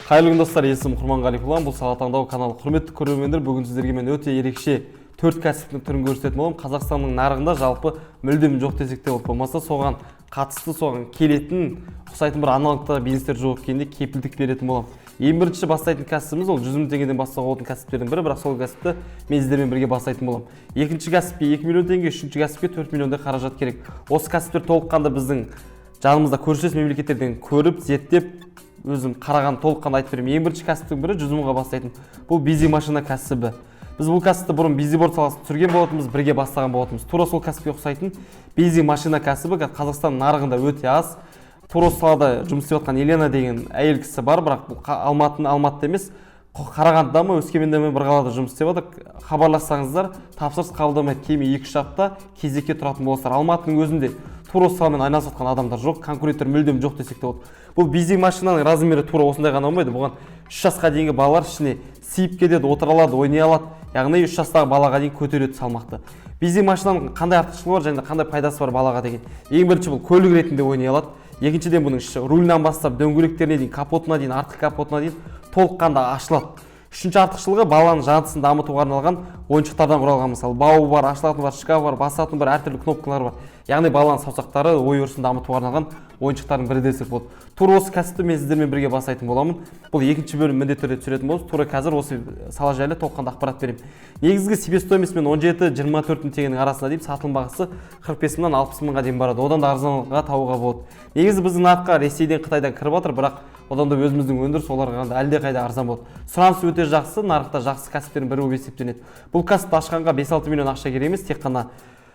Қайырлы күн, достар! Есімім Құрманғали Құлан, бұл «Сала таңдау» каналы. Құрметті көрермендер, бүгін сіздерге мен өте ерекше төрт кәсіптің түрін көрсететін боламын. Қазақстанның нарығында жалпы мүлдем жоқ десек те болады, болмаса соған қатысты, соған келетін, ұқсайтын бір аналогтағы бизнестер жоқ екеніне кепілдік беретін боламын. Ең бірінші бастайтын кәсібіміз ол 100 000 теңгеден бастауға болатын кәсіптердің бірі, бірақ сол кәсіпті мен сіздермен бірге бастайтын боламын. Екінші кәсіпке 2 миллион теңге, үшінші кәсіпке 4 миллиондай қаражат керек. Осы кәсіптер толыққанды біздің жанымызда көршілес мемлекеттерден көріп, зерттеп, өзім қараған, толыққанды айтып беремін. Ең бірінші кәсіптің бірі, 100 мыңға бастайтын, бұл бизи машина кәсібі. Біз бұл кәсіпті бұрын бизиборд саласын түсірген болатынбыз, бірге бастаған болатынбыз. Тура сол кәсіпке ұқсайтын бизи машина кәсібі қазір Қазақстан нарығында өте аз. Тура осы салада жұмыс істеп жатқан Елена деген әйел кісі бар, бірақ бұл Алматыда емес, Қарағандыда ма, Өскеменде ме, бір қалада жұмыс істеп жатыр. Хабарлассаңыздар, тапсырыс қабылдамайды, кемі 2-3 апта кезекке тұратын боласыздар. Алматының өзінде тура осы саламен айналысып жатқан адамдар жоқ, конкуренттер мүлдем жоқ десек те болады. Бұл бизи машинаның размері тура осындай ғана болмайды, бұған 3 жасқа дейінгі балалар ішіне сиіп кетеді, отыра алады, ойнай алады, яғни 3 жастағы балаға дейін көтереді салмақты. Бизи машинаның қандай артықшылығы бар және қандай пайдасы бар балаға деген? Ең бірінші, бұл көлік ретінде ойнай алады. Екіншіден, бұның іші рулінен бастап дөңгелектеріне дейін, капотына дейін, артқы капотына дейін толыққанды ашылады. Үшінші артықшылығы, баланың жартысын дамытуға арналған ойыншықтардан құралған. Мысалы, бауы бар, ашылатын бар, шкаф бар, басатын бар, әртүрлі кнопкалар бар, яғни баланың саусақтары, ой өрісін дамытуға арналған ойыншықтардың бірі десек болады. Тура осы кәсіпті мен сіздермен бірге бастайтын боламын. Бұл екінші бөлім міндетті түрде түсіретін боламыз. Тура қазір осы сала жайлы толыққанды ақпарат беремін. Негізгі себестоимость мен 17-24 мың теңгенің арасында деймін, сатылым бағасы 45 мыңнан 60 мыңға дейін барады, одан да арзанға табуға болады. Негізі біздің нарыққа Ресейден, Қытайдан кіріп жатыр, бірақ одан да өзіміздің өндіріс оларға қарағанда әлдеқайда арзан болады. Сұраныс өте жақсы, нарықта жақсы кәсіптердің бірі болып есептелінеді. Бұл кәсіпті ашқанға 5-6 миллион ақша керек емес, тек қана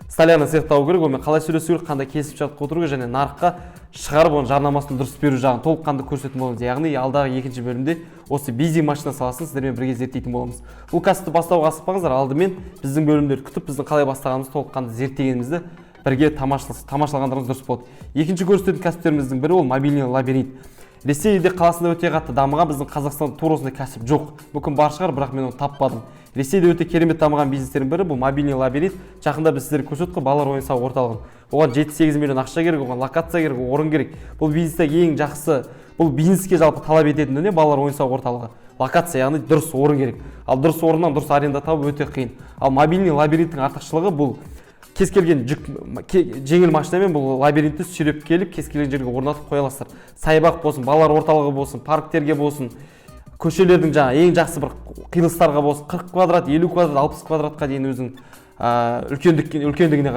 столярный цех табу керек, онымен қалай сөйлесу керек, қандай келісімшартқа отыру керек және нарыққа шығарып, оның жарнамасын дұрыс беру жағын толыққанды көрсететін боламыз. Яғни алдағы екінші бөлімде осы бизи машина саласын сіздермен бірге зерттейтін боламыз. Бұл кәсіпті бастауға асықпаңыздар, алдымен біздің бөлімдерді күтіп, біздің қалай бастағанымызды толыққанды зерттегенімізді бірге тамашалағандарыңыз дұрыс болады. Екінші көрсететін кәсіптеріміздің бірі ол мобильный лабиринт. Ресейде қаласында өте қатты дамыған, біздің Қазақстанда тура осындай кәсіп жоқ. Мүмкін, бар шығар, бірақ мен оны таппадым. Ресейде өте керемет дамыған бизнестердің бірі бұл мобильный лабиринт. Жақында біз сіздерге көрсеттік қой балалар ойын сауық орталығын. Оған 7-8 миллион ақша керек, оған локация керек, орын керек. Бұл бизнесте ең жақсы, бұл бизнеске жалпы талап ететін дүние балалар ойын сауық орталығы локация, яғни дұрыс орын керек. Ал дұрыс орыннан дұрыс аренда табу өте қиын. Ал мобильный лабиринттің артықшылығы, бұл кез келген жүк жеңіл машинамен бұл лабиринтті сүйреп келіп, кез келген жерге орнатып қоя аласыздар. Саябақ болсын, балалар орталығы болсын, парктерге болсын, көшелердің жаңағы ең жақсы бір қиылыстарға болсын, 40 квадрат, 50 квадрат, 60 квадратқа дейін өзінің үлкендігіне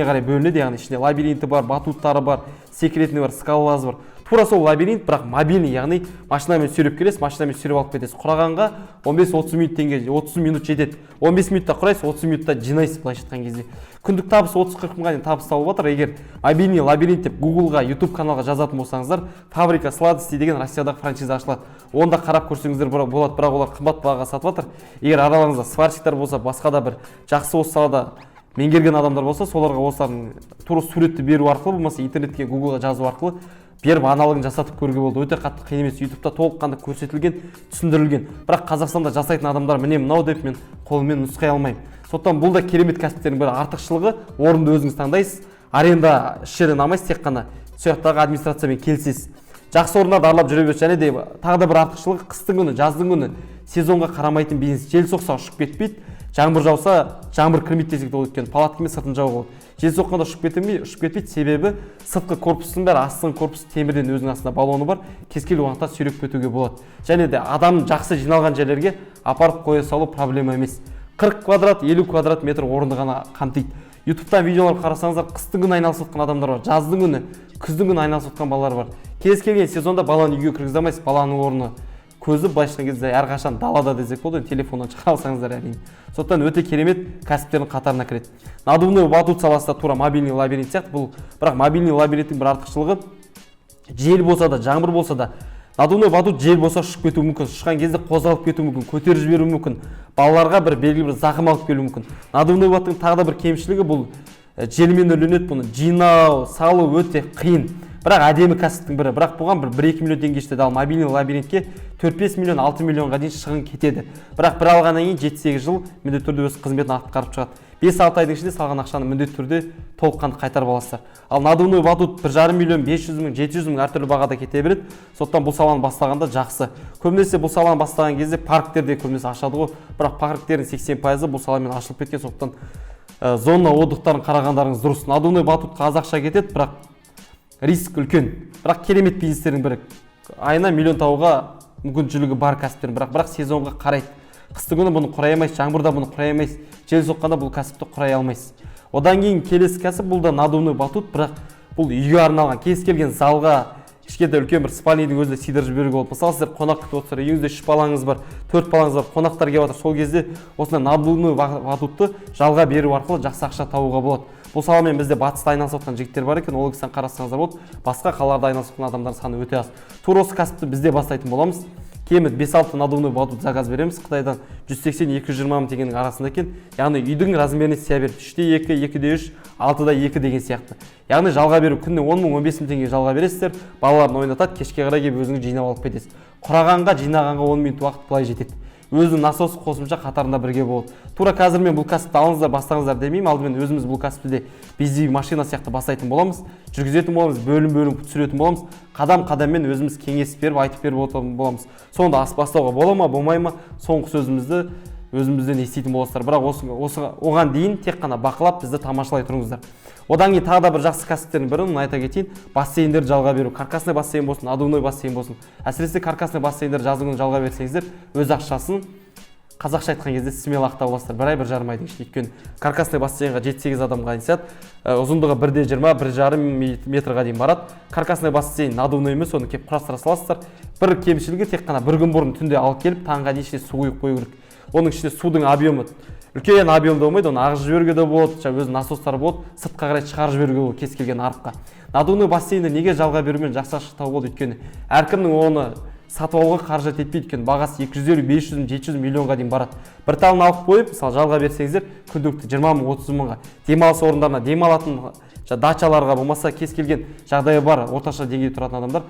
қарай бөлінеді. Яғни ішінде лабиринті бар, батуттары бар, секіретіні бар, скалолазы бар. Тура сол лабиринт, бірақ мобильный, яғни машинамен сүйреп келесіз, машинамен сүйреп алып кетесіз. Құрағанға 15-30 минут теңге, 30 минут жетеді. 15 минутта құрайсыз, 30 минутта жинайсыз. Былайша айтқан кезде, күндік табыс 30-40 мыңға дейін табыс тауып жатыр. Егер «мобильный лабиринт» деп Гуглға, Ютуб каналға жазатын болсаңыздар, «Фабрика сладостей» деген Россиядағы франшиза ашылады. Оны да қарап көрсеңіздер болады, бірақ олар қымбат бағаға сатып жатыр. Егер араларыңызда сварщиктар болса, басқа да бір жақсы осы салада меңгерген адамдар болса, соларға осылардың тура суретті беру арқылы, болмаса интернетке, Гуглға жазу арқылы беріп, аналогын жасатып көруге болды. Өте қатты қиын емес, Ютубта толыққанды көрсетілген, түсіндірілген. Бірақ Қазақстанда жасайтын адамдар міне мынау деп мен қолыммен нұсқай алмаймын. Сондықтан бұл да керемет кәсіптердің бірі. Артықшылығы, орынды өзіңіз таңдайсыз, аренда еш жерден алмайсыз, тек қана сол жақтағы администрациямен келісесіз. Жақсы орындарды аралап жүре бересіз. Және де тағы да бір артықшылығы, қыстың күні, жаздың күні сезонға қарамайтын бизнес. Жел соқса, ұшып кетпейді, жаңбыр жауса, жаңбыр кірмейді десек те болады, өйткені палаткамен сыртын жабуға болады. Жел соққанда ұшып кете ұшып кетпейді, себебі сыртқы корпустың бәрі, астыңғы корпус темірден, өзінің астында баллоны бар, кез келген уақытта сүйреп кетуге болады. Және де адам жақсы жиналған жерлерге апарып қоя салу проблема емес. 40 квадрат, 50 квадрат метр орынды ғана қамтиды. Ютубтан видеолар қарасаңыздар, қыстың күні айналысып жатқан адамдар бар, жаздың күні, күздің күні айналысып жатқан балалар бар. Кез келген сезонда баланы үйге кіргізе алмайсыз, баланың орны, көзі былайша айтқан кезде әрқашан далада десек болады енді, телефоннан шығара алсаңыздар, әрине. Сондықтан өте керемет кәсіптердің қатарына кіреді. Надувной батут саласы да тура мобильный лабиринт сияқты бұл. Бірақ мобильный лабиринттің бір артықшылығы, жел болса да, жаңбыр болса да, надувной батут жел болса, ұшып кетуі мүмкін, ұшқан кезде қозғалып кетуі мүмкін, көтеріп жіберуі мүмкін, балаларға бір белгілі бір зақым алып келуі мүмкін. Надувной батуттың тағы да бір кемшілігі, бұл желмен үрленеді, бұны жинау, салу өте қиын. Бірақ әдемі кәсіптің бірі. Бірақ бұған бір 1-2 миллион теңге жетеді. Ал мобильный лабиринтке 4-5 миллион, 6 миллионға дейін шығын кетеді. Бірақ бір алғаннан кейін 7-8 жыл міндетті түрде өз қызметін атқарып шығады. 5-6 айдың ішінде салған ақшаны міндетті түрде толыққанды қайтарып аласыздар. Ал надувной батут 1,5 миллион, 500 мың, 700 мың әртүрлі бағада кете береді. Сондықтан бұл саланы бастағанда жақсы. Көбінесе бұл саланы бастаған кезде парктерде көбінесе ашады ғой, бірақ парктердің 80%-ы бұл саламен ашылып кеткен. Сондықтан зона отдыхтарын қарағандарыңыз дұрыс. Надувной батутқа аз ақша кетеді, бірақ риск үлкен. Бірақ керемет бизнестердің бірі, айына миллион табуға мүмкіншілігі бар кәсіптердің. Бірақ сезонға қарайды. Қысты күні бұны құрай алмайсыз, жаңбырда бұны құрай алмайсыз, жел соққанда бұл кәсіпті құрай алмайсыз. Одан кейін келесі кәсіп, бұл да надувной батут, бірақ бұл үйге арналған. Кез келген залға, кішкентай, үлкен бір спальныйдың өзінде сыйдырып жіберуге болады. Мысалы, сіздер қонақ күтіп отырсыздар, үйіңізде үш балаңыз бар, төрт балаңыз бар, қонақтар келіп жатыр. Сол кезде осындай надувной батутты жалға беру арқылы жақсы ақша табуға болады. Бұл саламен бізде батыста айналысып жатқан жігіттер бар екен, ол кісіден қарасаңыздар болады. Басқа қалаларда айналысып жатқан адамдардың саны өте аз. Тура осы кәсіпті бізде бастайтын боламыз. Кемі 5-6 надувной батут заказ береміз Қытайдан, 180-220 мың теңгенің арасында екен. Яғни үйдің размеріне сия береді: 3-те 2, 2-де 3, 6-да 2 деген сияқты. Яғни жалға беру күніне 10 мың, 15 мың теңге жалға бересіздер, балаларын ойнатады, кешке қарай келіп өзіңіз жинап алып кетесіз. Құрағанға, жинағанға 10 минут уақыт былай жетеді. Өзінің насосы қосымша қатарында бірге болады. Тура қазір мен бұл кәсіпті алыңыздар, бастаңыздар демеймін. Алдымен өзіміз бұл кәсіпті де бизи машина сияқты бастайтын боламыз, жүргізетін боламыз, бөлім бөлім түсіретін боламыз, қадам қадаммен өзіміз кеңес беріп, айтып беріп отыратын боламыз. Сонда ас бастауға бола ма, болмай ма, соңғы сөзімізді өзімізден еститін боласыздар. Бірақ осы оған дейін тек қана бақылап, бізді тамашалай тұрыңыздар. Одан кейін тағы да бір жақсы кәсіптердің бірі, оны айта кетейін, бассейндерді жалға беру. Каркасный бассейн болсын, надувной бассейн болсын. Әсіресе каркасный бассейндерді жазғы күні жалға берсеңіздер, өз ақшасын, қазақша айтқан кезде, смело ақтап аласыздар бір ай, 1,5 айдың ішінде. Өйткені каркасный бассейнға 7-8 адамға дейін сияды. Ұзындығы 1,20, 1,5 метрға дейін барады. Каркасный бассейн надувной емес, оны келіп құрастыра саласыздар. Бір кемшілігі, тек қана бір күн бұрын түнде алып келіп, таңға дейін ішіне су құйып қою керек. Оның ішінде судың объемы үлкен объемда болмайды, оны ағызып жіберуге де болады, жаңағы өзінің насостары болады, сыртқа қарай шығарып жіберуге болады кез келген арыққа. Надувной бассейнді неге жалға берумен жақсы ақша табуға болады? Өйткені әркімнің оны сатып алуға қаражат жетпейді, өйткені бағасы 250, 500, 700 миллионға дейін барады. Бір талын алып қойып, мысалы, жалға берсеңіздер, күнделікті 20 мың, 30 мыңға демалыс орындарына, демалатын жаңа дачаларға, болмаса кез келген жағдайы бар орташа деңгейде тұратын адамдар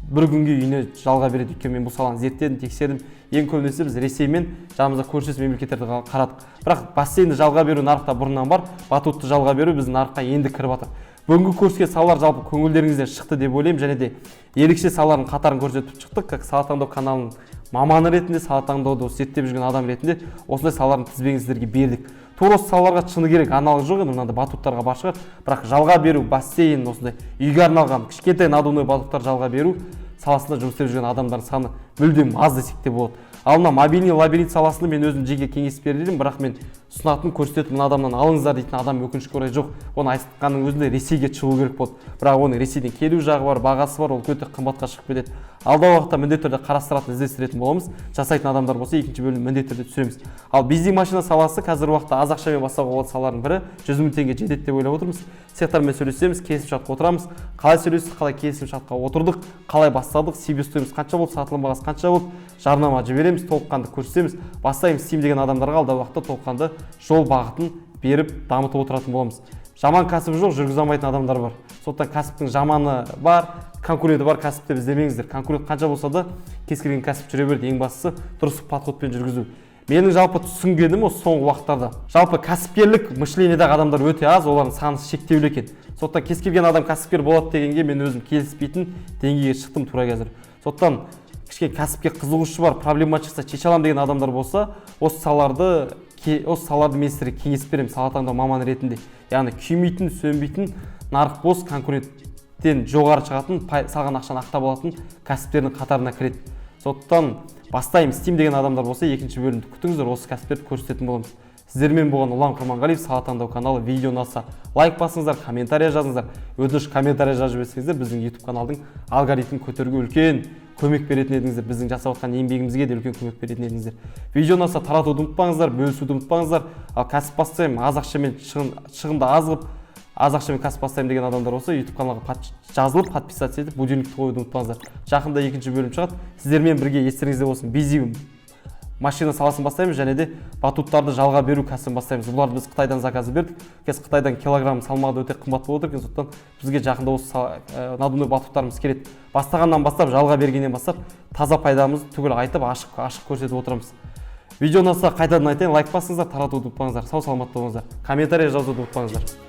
бір күнге үйіне жалға береді. Өйткені мен бұл саланы зерттедім, тексердім. Ең көбінесе біз Ресей мен жанымызда көршілес мемлекеттерді қарадық. Бірақ бассейнді жалға беру нарықта бұрыннан бар, батутты жалға беру біздің нарыққа енді кіріп жатыр. Бүгінгі көрсеткен салалар жалпы көңілдеріңізден шықты деп ойлаймын және де ерекше салалардың қатарын көрсетіп шықтық. Как сала таңдау каналының маманы ретінде, сала таңдауды зерттеп жүрген адам ретінде осындай салалардың тізбегін сіздерге бердік. Тура осы салаларға, шыны керек, аналог жоқ енді, мынандай батуттарға бар шығар, бірақ жалға беру бассейн, осындай үйге арналған кішкентай надувной батуттар жалға беру саласында жұмыс істеп жүрген адамдардың саны мүлдем аз десек те болады. Ал мына мобильный лабиринт саласында мен өзім жеке кеңес берер едім, бірақ мен ұсынатын, көрсететін, мына адамнан алыңыздар дейтін адам, өкінішке орай, жоқ. Оны айтқанның өзінде Ресейге шығу керек болды, бірақ оның Ресейден келу жағы бар, бағасы бар, ол өте қымбатқа шығып кетеді. Алдағы уақытта міндетті түрде қарастыратын, іздестіретін боламыз. Жасайтын адамдар болса, екінші бөлім міндетті түрде түсіреміз. Ал бизи машина саласы қазіргі уақытта аз ақшамен бастауға болатын салалардың бірі, 100 мың теңге жетеді деп ойлап отырмыз. Цехтармен сөйлесеміз, келісімшартқа отырамыз. Қалай сөйлестік, қалай келісімшартқа отырдық, қалай бастадық, себестоимость қанша болды, сатылым бағасы қанша болды, жарнама жібереміз, толыққанды көрсетеміз. Бастаймыз, істеймін деген адамдарға алдағы уақытта толыққанды жол бағытын беріп, дамытып отыратын боламыз. Жаман кәсіп жоқ, жүргізе алмайтын адамдар бар. Сондықтан кәсіптің жаманы бар, конкуренті бар кәсіп деп іздемеңіздер. Конкурент қанша болса да, кез келген кәсіп жүре береді. Ең бастысы дұрыс подходпен жүргізу. Менің жалпы түсінгенім, осы соңғы уақыттарда жалпы кәсіпкерлік мышлениедағы адамдар өте аз, олардың саны шектеулі екен. Сондықтан кез келген адам кәсіпкер болады дегенге мен өзім келіспейтін деңгейге шықтым тура қазір. Сондықтан кішкене кәсіпке қызығушысы бар, проблема шықса, шеше аламын деген адамдар болса, осы салаларды мен сіздерге кеңес беремін сала таңдау маманы ретінде. Яғни күймейтін, сөнбейтін, нарық бос, конкуренттен жоғары шығатын, салған ақшаны ақтап алатын кәсіптердің қатарына кіреді. Сондықтан бастаймын, істеймін деген адамдар болса, екінші бөлімді күтіңіздер, осы кәсіптерді көрсететін боламыз. Сіздермен болған Ұлан Құрманғалиев, сала таңдау каналы. Видео ұнаса, лайк басыңыздар, комментария жазыңыздар. Өтініш, комментария жазып жіберсеңіздер, біздің YouTube каналдың алгоритмін көтеруге үлкен көмек беретін едіңіздер, біздің жасап жатқан еңбегімізге де үлкен көмек беретін едіңіздер. Видео ұнаса, таратуды ұмытпаңыздар, бөлісуді ұмытпаңыздар. Ал кәсіп бастаймын, аз ақшамен, шығынды аз қылып, аз ақшамен кәсіп бастаймын деген адамдар болса, YouTube каналға жазылып, подписаться етіп, будильникті қоюды ұмытпаңыздар. Жақында екінші бөлім шығады. Сіздермен бірге, естеріңізде болсын, бизи машина саласын бастаймыз және де батуттарды жалға беру кәсібін бастаймыз. Бұларды біз Қытайдан заказ бердік. Қазір Қытайдан килограмм салмағы да өте қымбат болып отыр екен. Сондықтан бізге жақында осы надувной батуттарымыз келеді. Бастағаннан бастап, жалға бергеннен бастап таза пайдамызды түгел айтып, ашық ашық көрсетіп отырамыз. Видео ұнаса, қайтадан айтайын, лайк басыңыздар, таратуды ұмытпаңыздар. Сау саламатта болыңыздар, комментарий жазуды ұмытпаңыздар.